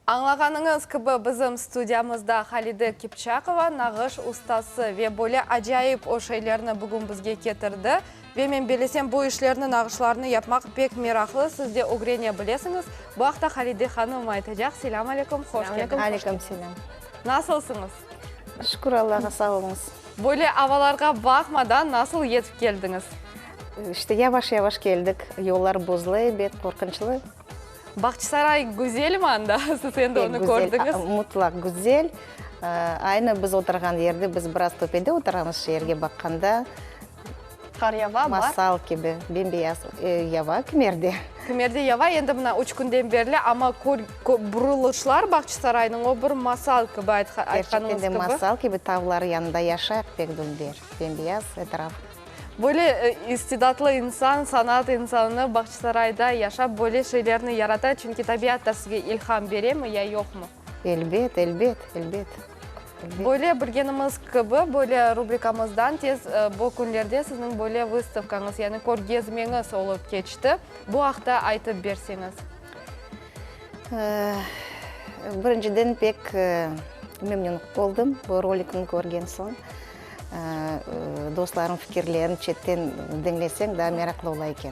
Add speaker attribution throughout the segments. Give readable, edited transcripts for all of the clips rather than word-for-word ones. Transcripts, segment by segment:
Speaker 1: Añlağanıñız kibi, bizim studiyamızda Halide Kipçakova, nağış ustası ve böyle acayip o şeylerni bugün bizge ketirdi. Ve men belesem, bu işlerni, nağışlarnı yapmaq pek meraqlı, siz de ögrene bilesiñiz. Bu aqta Halide hanım aytacaq. Selâm aleyküm, hoş keldiñiz.
Speaker 2: Aleyküm selâm.
Speaker 1: Nasılsıñız?
Speaker 2: Şükür Allağa, sağ oluñız.
Speaker 1: Böyle avalarğa baqmadan nasıl yetip keldiñiz?
Speaker 2: İşte, yavaş-yavaş keldik. Yollar buzlı, ebet, qorqunçlı.
Speaker 1: Bağçasaray güzelmi anda? Siz endi onı kördiñiz.
Speaker 2: Mutlaq güzel. Aynı biz oturğan yerde, biz biraz töpede oturamız şeerge baqqanda.
Speaker 3: Qar yava, bar.
Speaker 2: Masal kibi, bem-beyaz yava kimerde.
Speaker 1: Kimerde yava, endi mına üç künden berli, amma burulışlar Bağçasaraynıñ, o bir masal kibi, aytqanıñız kibi.
Speaker 2: Kerçekten de masal kibi, tavlar yanında yaşayıq, pek dülber, bem-beyaz etraf.
Speaker 1: Böyle istidatlı insan, sanat insanı Bağçasarayda yaşap böyle şeylerni yarata, çünki tabiat da sizge ilham beremi ya yoqmı?
Speaker 2: Elbet, elbet, elbet,
Speaker 1: elbet. Böyle bilgenimiz kibi, böyle rubrikamızdan tez bu künlerde siziñ böyle vıstavkañız, yani körgezmeñiz olıp keçti. Bu aqta aytıp berseñiz.
Speaker 2: Birinciden pek memnün oldım bu rolikni körgen soñ. Dostlarnıñ fikirlerini çetten diñleseñ, daa meraqlı ola eken.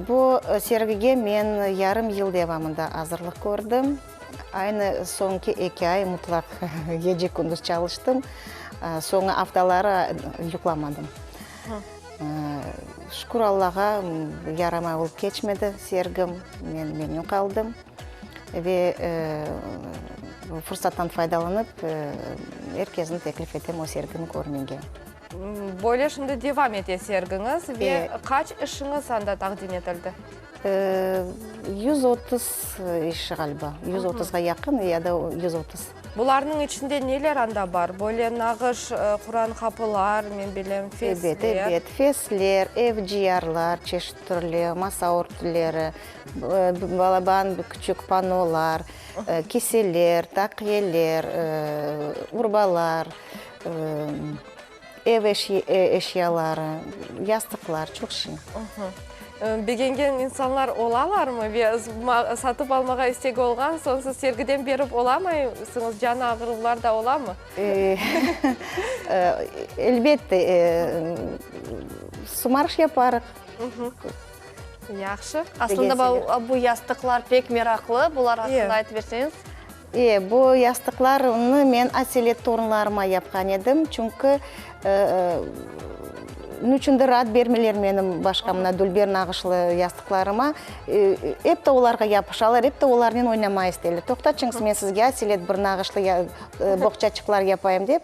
Speaker 2: Bu sergige men yarım yıl devamında azırlıq kördim. Aynı soñki eki ay mutlaq gece-kündüz çalıştım. Soñu aftaları yuqlamadım. Şükür Allağa, yaramay olıp keçmedi sergim, men memnün qaldım. Ve fırsattan faydalanıp, er kesni teklif etem o sergini körmege.
Speaker 1: Böyle şimdi devam ete sergiñiz ve qaç işiñiz anda taqdim etildi?
Speaker 2: 130 iş ğaliba, 130-ğa yaqın ya da 130.
Speaker 1: Bularnıñ içinde neler anda bar? Böyle nağış quran qapılar, men bilem, fesler.
Speaker 2: Ebet, ebet, fesler, ev ciyarlar çeşit türlü, masa örtüleri, balaban küçük panolar, kiseler, taqiyeler, urbalar, ev eşyaları, yastıqlar, çoq şey.
Speaker 1: Begengen insanlar olalarmı ve satıp almağa istegi olğan soñ siz sergiden berip olamaysıñız, can ağıruvlar da olamı?
Speaker 2: Elbette, sımarış yaparıq.
Speaker 1: Yahşı.
Speaker 3: Aslında bu yastıqlar pek meraqlı, bular aqqında aytıp berseñiz.
Speaker 2: E, bu yastıqlarnı men aselet torunlarıma yapqan edim, çünki nüçündir raat bermeyler menim başqa mına dülber nağışlı yastıqlarıma. Ep de olarğa yapışalar, ep de olarnen oynamağa isteyler. Toqtaçıñız, men sizge aselet bir nağışlı boğçaçıqlar yapayım dep.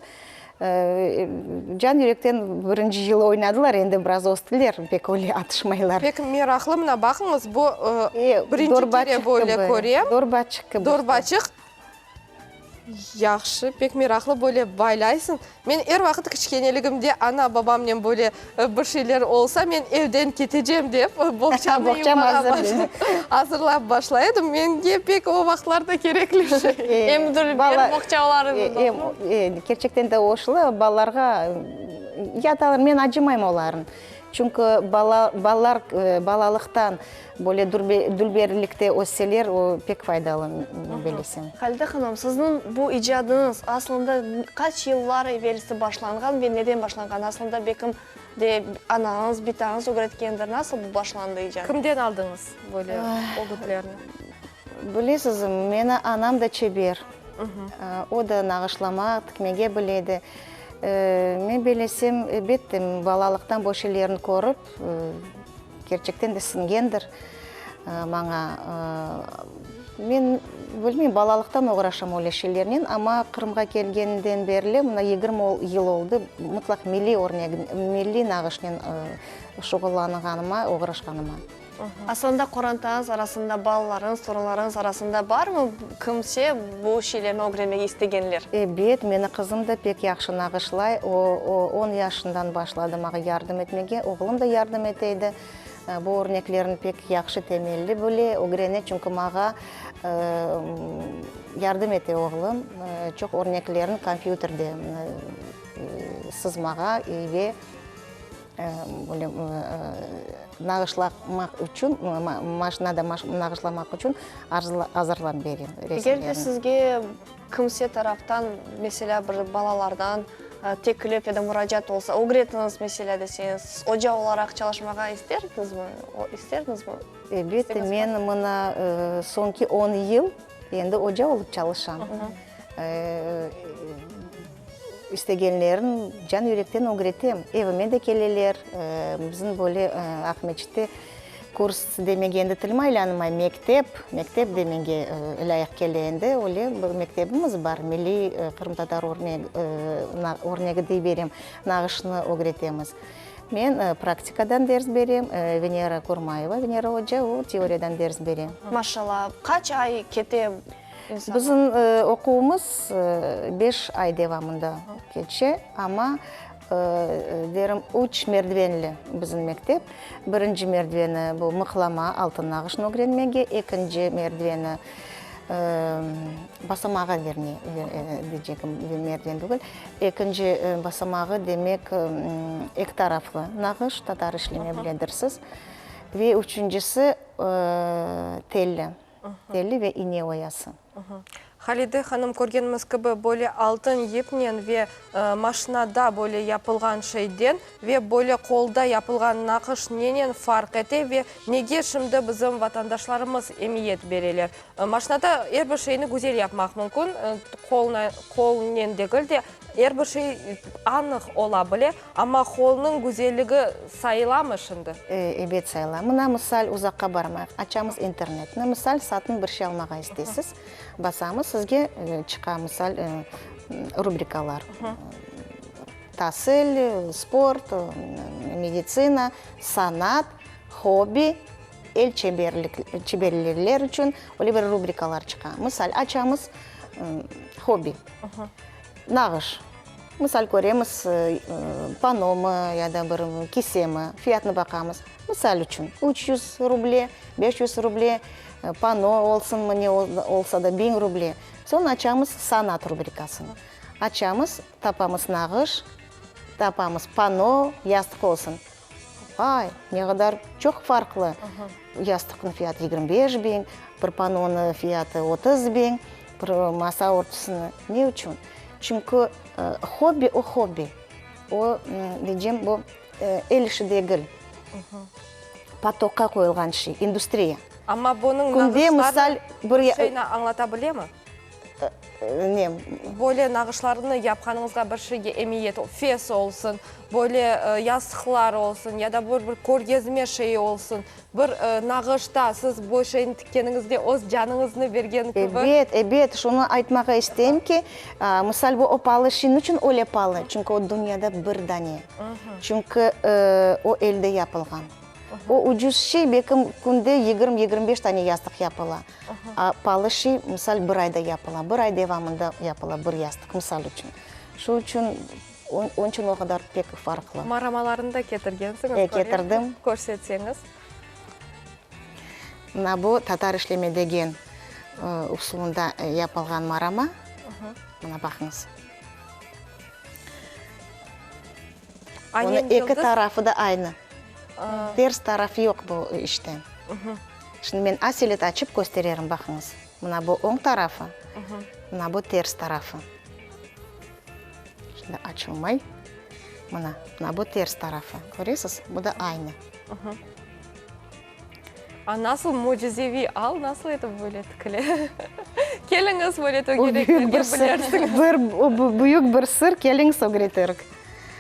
Speaker 2: Can yürekten birinci yıl oynadılar, endi biraz östiler, pek öyle atışmaylar.
Speaker 1: Pek meraqlı, mına baqıñız, bu birinci kere böyle körem.
Speaker 2: Dorbaçıq kibi.
Speaker 1: Dorbaçıq. Yahşı, pek meraqlı, böyle baylaysıñ. Men er vaqıt kiçkeneligimde ana-babamnen böyle bir şeyler olsa, men evden ketecem dep, boğçamnı yumağa azırlap başlay edim. Menge pek o vaqıtlarda kerekli şey.
Speaker 3: Em dülber boğçalarıñız.
Speaker 2: Kerçekten de oşlı, balalarğa yatalar, men acımayım olarnı. Çünki balalar balalıqtan böyle dülberlikte össeler, o pek faydalı, bilesem.
Speaker 3: Halide hanım, sizniñ bu icadıñız aslında qaç yıllar evelsi başlanğan ve neden başlanğan? Aslında belkim de anañız, bitañız ögretkendir. Nasıl bu başlandı icat?
Speaker 1: Kimden aldıñız böyle ögütlerni?
Speaker 2: Bilesiz, meni anam da çeber. O da nağışlama, tikmege bile edi. Men belesem, elbette, balalıqtan bu şeylerni körip, kerçekten de siñgendir maña. Men bilmeyim, balalıqtan oğraşam öyle şeylernen, amma Qırımğa kelgeninden berli, mına 20 yıl oldı, mıtlaq milliy örnek, milliy nağışnen şuğullanğanıma, oğraşqanıma.
Speaker 3: Aslında qorantañız arasında, balalarıñız, torunlarıñız arasında barmı kimse bu şeylerni ögrenmege istegenler?
Speaker 2: Ebet, meni qızım da pek yahşı nağışlay. O, on yaşından başladı maña yardım etmege. Oğlum da yardım ete edi. Bu örneklerni pek yahşı temelli bile, ögrene, çünki maña yardım ete oğlum. Çoq örneklerni kompyuterde sızmağa ve. Böyle nağışlamaq içün, maşinada nağışlamaq içün azırlap berem resimlerni.
Speaker 3: Eger de sizge kimse taraftan, meselâ, bir balalardan teklif ya da muracaat olsa, ögretiñiz, meselâ, deseñiz, siz oca olaraq çalışmağa isterdiñizmi, isterdiñizmi?
Speaker 2: Elbette, men mına soñki on yıl endi oca olıp çalışam. İstegenlerin can-yürekten ögretem. Evime de keleler. Bizim böyle Aqmeçitte kurs demege endi tilim aylanmay, mektep, mektep demege lâyıq kele endi. Öyle bir mektebimiz bar, milliy qırımtatar örnegi dey berem, nağışnı ögretemiz. Men praktikadan ders berem, Venera Kurmayeva, Venera oca, o teoriyadan ders bere.
Speaker 3: Maşallah. Qaç ay kete
Speaker 2: Bizim oquvımız beş ay devamında keçe, amma, derim, üç merdivenli bizim mektep. Birinci merdiveni bu mıqlama, altın nağışnı ögrenmege, ekinci merdiveni basamağı, verniye, deycegim, merdiven degil, ekinci basamağı, demek, eki taraflı nağış, tatar işleme biledirsiz, ve üçüncisi telli. Telli ve ine oyası.
Speaker 1: Halide hanım, körgenimiz kibi, böyle altın yipnen ve maşinada böyle yapılğan şeyden ve böyle qolda yapılğan naqış nenen farq ete ve nege şimdi bizim vatandaşlarımız emiyet bereler? Maşinada er bir şeyni güzel yapmaq mümkün, qolnen degil de, er bir şey anıq ola bile, Amma holnıñ güzelligi sayılamı şimdi?
Speaker 2: Ebet sayıla. Mına, misal, uzaqqa barmayıq. Açamız internetni. Misal, satın bir şey almağa isteysiz. Basamız, sizge çıqa, misal, rubrikalar. Tasil, sport, meditsina, sanat, hobbi, el çeberliler içün öyle bir rubrikalar çıqa. Misal, açamız, hobbi, nağış. Misal, köremiz, panomı ya da bir kisemi, fiyatını baqamız. Misal içün, 300 ruble, 500 ruble, pano olsunmı, ne olsa da, 1000 ruble. Soñ açamız sanat rubrikasını. Açamız, tapamız nağış, tapamız pano, yastıq olsun. Vay, ne qadar çoq farqlı. Yastıqnıñ fiyatı 25 biñ, bir panonıñ fiyatı 30 biñ, bir masa örtüsini. Ne içün? Çünki hobbi o hobbi. O, deycem, bu el işi degil. Potokqa qoyulğan şey, industriya.
Speaker 1: Amma bunıñ nağışları bir şeyni añlata bilemi?
Speaker 2: Ne?
Speaker 1: Böyle nağışlarnı yapqanıñızğa bir şeyge emiyet, fes olsun, böyle yastıqlar olsun ya da bir bir körgezme şeyi olsun, bir nağışta siz bu şeyni tikkeniñizde öz canıñıznı bergen kibi.
Speaker 2: Ebet, ebet, şunı aytmağa isteyim ki, misal bu o palı şey niçün öyle palı? Çünki o dünyada bir dane. Çünki o elde yapılğan. O ucuz şey, belki künde yigirmi, 25 tane yastıq yapıla. A palı şey, misal, bir ayda yapıla, bir ay devamında yapıla bir yastıq, misal içün. Şu içün, onıñ içün o qadar pek farqlı.
Speaker 1: Maramalarını da ketirgensiñiz,
Speaker 2: E, ketirdim.
Speaker 1: Körsetseñiz.
Speaker 2: Mına bu tatar işleme degen usulında yapılğan marama. Mına baqıñız. Onıñ eki tarafı da aynı. Ters taraf yoq bu işte. Şimdi men aselet açıp köstererim, baqıñız. Mına bu oñ tarafı, mına bu ters tarafı. Şimdi açılmay. Mına, mına bu ters tarafı. Köresiz? Bu da aynı.
Speaker 1: A nasıl mücizeviy al, nasıl etip böyle tikile? Keliñiz böyle tögereklerge, bilersiñiz.
Speaker 2: Bu büyük bir sır, keliñiz ögreterik.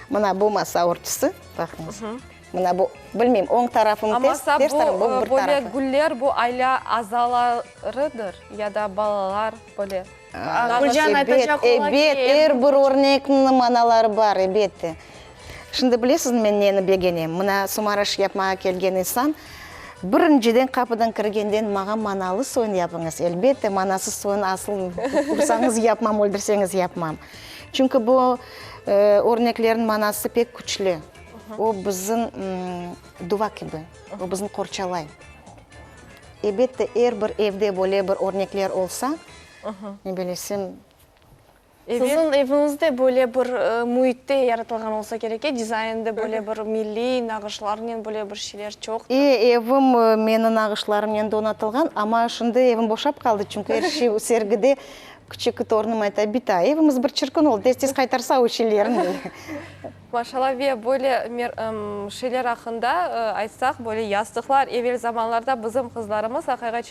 Speaker 2: Mına bu masa örtüsi, baqıñız. Mına bu, bilmeyim, oñ tarafımı ters, ters tarafımı, bu bir tarafı.
Speaker 1: Böyle güller, bu aile azalarıdır ya da balalar böyle.
Speaker 3: Gülcan aytacaq ola ki.
Speaker 2: Ebet, er bir örnekniñ manaları bar, ebette. Şimdi bilesizmi men neni begenem? Mına sumaraş yapmağa kelgen insan, birinciden qapıdan kirgenden maña manalı soyun yapıñız. Elbette, manasız soyun asıl ursañız yapmam, öldürseñiz yapmam. Çünki bu örneklerniñ manası pek küçlü. O bizim duva kibi, o bizni qorçalay. Elbette, er bir evde böyle bir örnekler olsa, ne bilesem.
Speaker 1: Evel.
Speaker 3: Siziñ eviñiz de böyle bir müitte yaratılğan olsa kerek, e, dizaynda böyle bir milliy nağışlarnen böyle bir şeyler çoqtır.
Speaker 2: E, evim meni nağışlarımnen donatılğan, amma şimdi evim boşap qaldı, çünki er şey sergide. Küçük torunım ayta, Bita, evimiz bir çirkin oldı, tez-tez qaytarsa o şeylerni, dey.
Speaker 1: Maşallah, ve böyle şeyler aqqında aytsaq, böyle yastıqlar, evel zamanlarda bizim qızlarımız aqayğa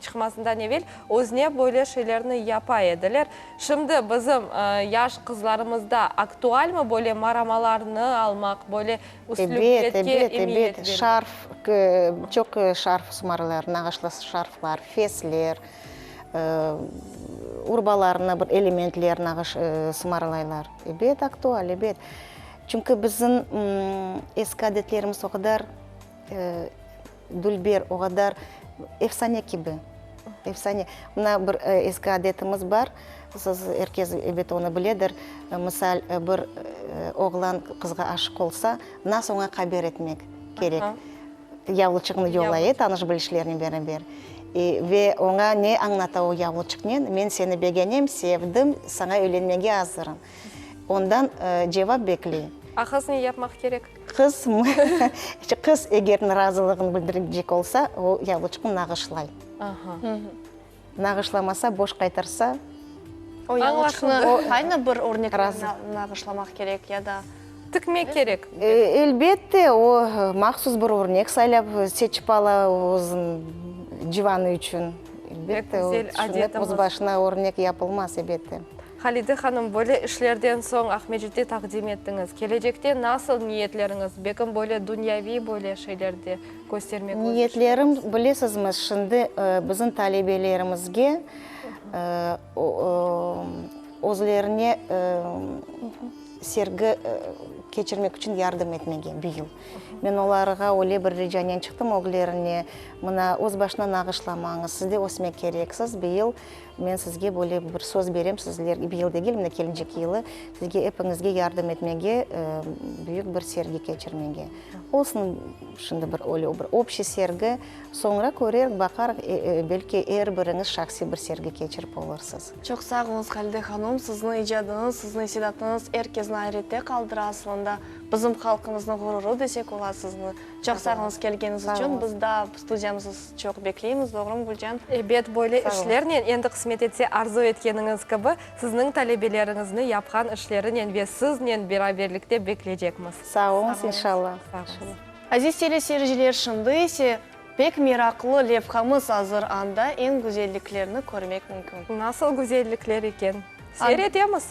Speaker 1: çıqmasından evel özüne böyle şeylerni yapa ediler. Şimdi bizim yaş qızlarımızda aktualmi böyle maramalarnı almaq, böyle
Speaker 2: Ebet,
Speaker 1: üslüpiyetke
Speaker 2: ebet,
Speaker 1: emiyet
Speaker 2: ebet.
Speaker 1: bermek?
Speaker 2: Şarf, çoq şarf sımarlar, nağışlı şarflar, fesler, urbalarına bir elementler nağış sımarlaylar. Ebet, aktual, ebet. Çünki bizim eski adetlerimiz o qadar dülber, o qadar efsane kibi, efsane. Mına bir eski adetimiz bar, siz, er kes, ebet, onı biledir, misal, bir oğlan qızğa aşıq olsa, nasıl oña haber etmek kerek? Yavluçıqnı yollay, tanış-bilişlernen beraber. Ve oña ne añlata o yavluçıqnen? Men seni begenem, sevdim, saña üylenmege azırım. Ondan cevap bekley.
Speaker 1: A qız ne yapmaq kerek?
Speaker 2: Qız, qız eger narazılığını bildirecek olsa, o yavluçıqnı nağışlay. Nağışlamasa, boş qaytarsa.
Speaker 3: O yavluçıqnı qayna bir örneknen nağışlamaq kerek ya da?
Speaker 1: Tikmek kerek.
Speaker 2: Elbette, o, mahsus bir örnek saylap, seçip ala özüniñ civanı içün. Elbette, o, tüşünip, öz başına örnek yapılmaz, elbette.
Speaker 1: Halide hanım, böyle işlerden soñ Aqmescitte taqdim ettiñiz. Kelecekte nasıl niyetleriñiz? Bekim böyle dünyaviy böyle şeyler de köstermek öz işiñiz.
Speaker 2: Niyetlerim, bilesizmi, şimdi bizim talebelerimizge özlerine sergi keçirmek içün yardım etmege bıyıl. Men olarğa öyle bir ricanen çıqtım öglerine, mına, öz başına nağışlamañız, siz de ösmek kereksiz, bıyıl Men sizge böyle bir söz berem, sizler, bir yıl degil, mına kelecek yılı sizge epiñizge yardım etmege, büyük bir sergi keçirmege. Olsun şimdi bir öyle bir общий sergi, soñra körer, baqar, belki er biriñiz şahsiy bir sergi keçirip olursız.
Speaker 3: Çoq sağ oluñız, Halide hanım, siziñ icadıñız, siziñ istidatıñız er kezni ayrette qaldıra aslında. Bizim halqımıznıñ ğururı desek ola sizni. Çoq sağ oluñız kelgeniñiz içün, biz daa studiyamızda Çoq bekleymiz, doğrumı, Gülcan?
Speaker 1: Ebet, böyle işlernen, endi qısmet etse, arzu etkeniñiz kibi, sizniñ talebeleriñizni yapqan işlerinen ve siznen beraberlikte bekleycekmiz.
Speaker 2: Sağ oluñız, inşallah.
Speaker 1: Sağ oluñız.
Speaker 3: Aziz teleseyirciler, şimdi ise pek meraqlı levhamız azır, anda eñ güzelliklerni körmek mümkün.
Speaker 1: Nasıl güzellikler eken? Seyir etemiz!